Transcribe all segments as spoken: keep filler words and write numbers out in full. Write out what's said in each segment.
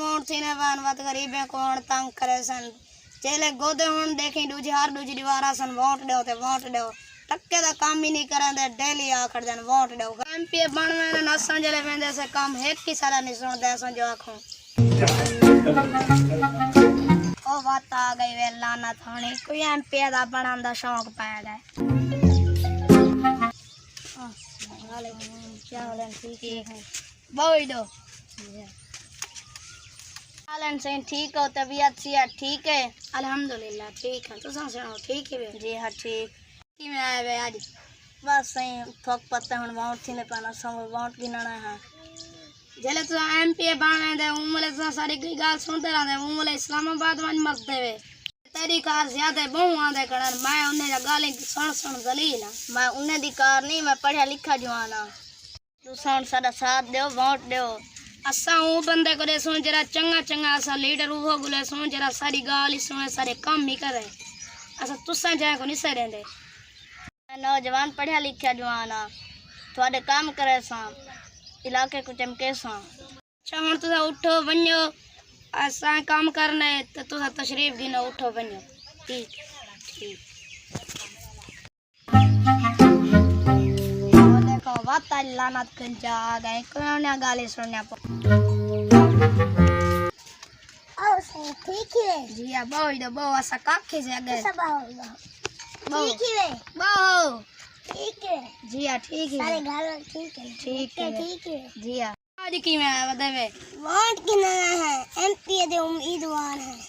ووٹ تھینے پئن، وت غریبیں کوں ہݨ تنگ کریسن۔ جیلے گودے ہݨ ݙیکھیں ݙوجھی، ہر ݙوجھی دیوار آسن، ووٹ ݙیو تے ووٹ ݙیو۔ ٹکے دا کم ہی نہیں کریندے، ڈیلی آ کھڑدن ووٹ ݙیو۔ ایم پی اے بݨ ویندن، اساں جیلے ویندے سے کم ہک ہی سارا نہیں سݨدے، اساں جو آکھوں۔ او وت آ ڳئی وے لعنت، ہݨ کوئی ایم پی اے دا بݨݨ دا شوق پئے ڳئے۔ السلام علیکم، کیا حال ہے؟ ٹھیک ہے؟ ٻہو ݙو۔ حالن سائیں ٹھیک ہو؟ طبیعت صحت ٹھیک ہے؟ الحمدللہ ٹھیک ہے، تساں سݨاؤ، ٹھیک ہے؟ جی ہاں ٹھیک۔ کیویں آئے وے اڄ؟ بس سائیں، تھوک پتہ ہݨ ووٹ تھینے پئن، اساں ووٹ گھنݨا ہے۔ جیلے تساں ایم پی اے بݨ ویندے، اوں ویلے تساں ساݙی کوئی ڳالھ سݨدے رہندے، اوں ویلے اسلام آباد ونڄ مردے وے۔ تیݙی کار زیادہ ٻہوں آندے کھڑن، میں انہیں دیاں ڳالھیں سݨ سݨ ذلیل ہاں۔ میں انہیں دی کار نہیں، میں پڑھیا لکھا جوان ہاں۔ تساں ہݨ ساݙا ساتھ ݙیو، ووٹ ݙیو۔ اساں اوں بندے کوں ݙیسوں جیڑھا چنڳا چنڳا، اساں لیڈر اوہو کوں لیسوں جیڑھا ساݙی ڳالھ ہی سݨے، ساݙے کم ہی کرے۔ اساں تساں جیہاں کوں نہیں سے ݙیندے۔ میں نوجوان پڑھیا لکھیا جوان ہاں، تہاݙے کم کریساں، علاقے کوں چمکیساں۔ اچھا ہݨ تساں اٹھو ونڄو، اساں کم کرݨا ہے تے تساں تشریف گھنو، اٹھو ونڄو۔ ٹھیک، ٹھیک۔ او ݙیکھو، وت اڄ لعنت کنجا آ ڳئے، کوئی انہاں ڳالھیں سݨݨیاں پو۔ او سائیں، ٹھیک ہی ہے؟ جی ہاں، ٻہو ݙو، ٻہو، اساں کاکھے سے اڳے۔ سب آؤ، ٻہو۔ ٻہو۔ ٹھیک ہی ہے؟ ٻہو۔ ٹھیک ہے۔ جی ہاں، ٹھیک ہی ہے۔ سارے گھر ٹھیک ہے؟ ٹھیک ہے۔ ٹھیک ہے۔ جی ہاں۔ اڄ کیویں آئے ودے وے؟ ووٹ گھنݨا ہے، ایم پی اے دے امیدوار ہیں۔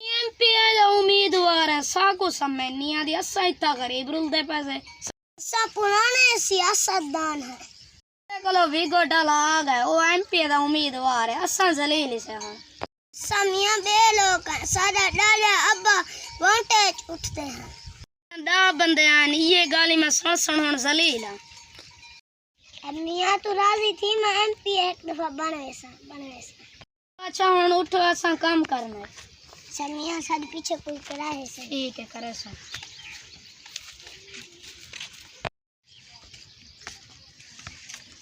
ایم پی اے دا امیدوار ہے، ساکوں سمجھ نہیں آندی، اساں اتھاں غریب رلدے پئے سے۔ اساں پراݨے سیاستدان ہیں۔ تیݙے کولو ویگو ڈل آ ڳئے، او ایم پی اے دا امیدوار ہے، اساں ذلیل ہی سے ہݨ۔ اساں میاں ٻئے لوک ہیں، ساݙا ݙاݙا ابا ووٹیں اچ اٹھدے ہیں۔ ݙاہ بندے آئن، ایہے ڳالھیں میں سݨ سݨ ہݨ ذلیل ہاں۔ اے میاں توں راضی تھی، میں ایم پی اے ہک دفعہ بݨ ویساں، بݨ ویساں۔ اچھا ہݨ اٹھو، اساں کم کرݨا ہے۔ اچھا میاں، ساݙے پیچھے کوئی کھڑا ہے سر۔ ٹھیک ہے، کریسوں۔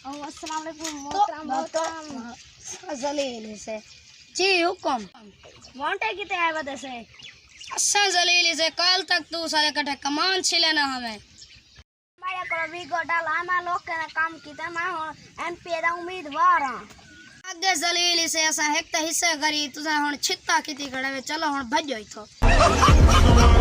او السلام علیکم محترم، محترم۔ ذلیل سے۔ جی حکم۔ وانٹے کیتے آئے ودے سے؟ اساں ذلیل سے، کل تک توں سارے کٹھے کمان چھلے نہ ہوے۔ میݙے کولو ویگو ڈل آ، میں لوکیں دا کم کیتا، میں ہݨ ایم پی اے دا امیدوار ہاں۔ اڳے ذلیل سے، اساں ہک تاں حصے غریب، تساں ہݨ چھتا کیتی کھڑے وے، چلو ہݨ بھڄو اتھوں۔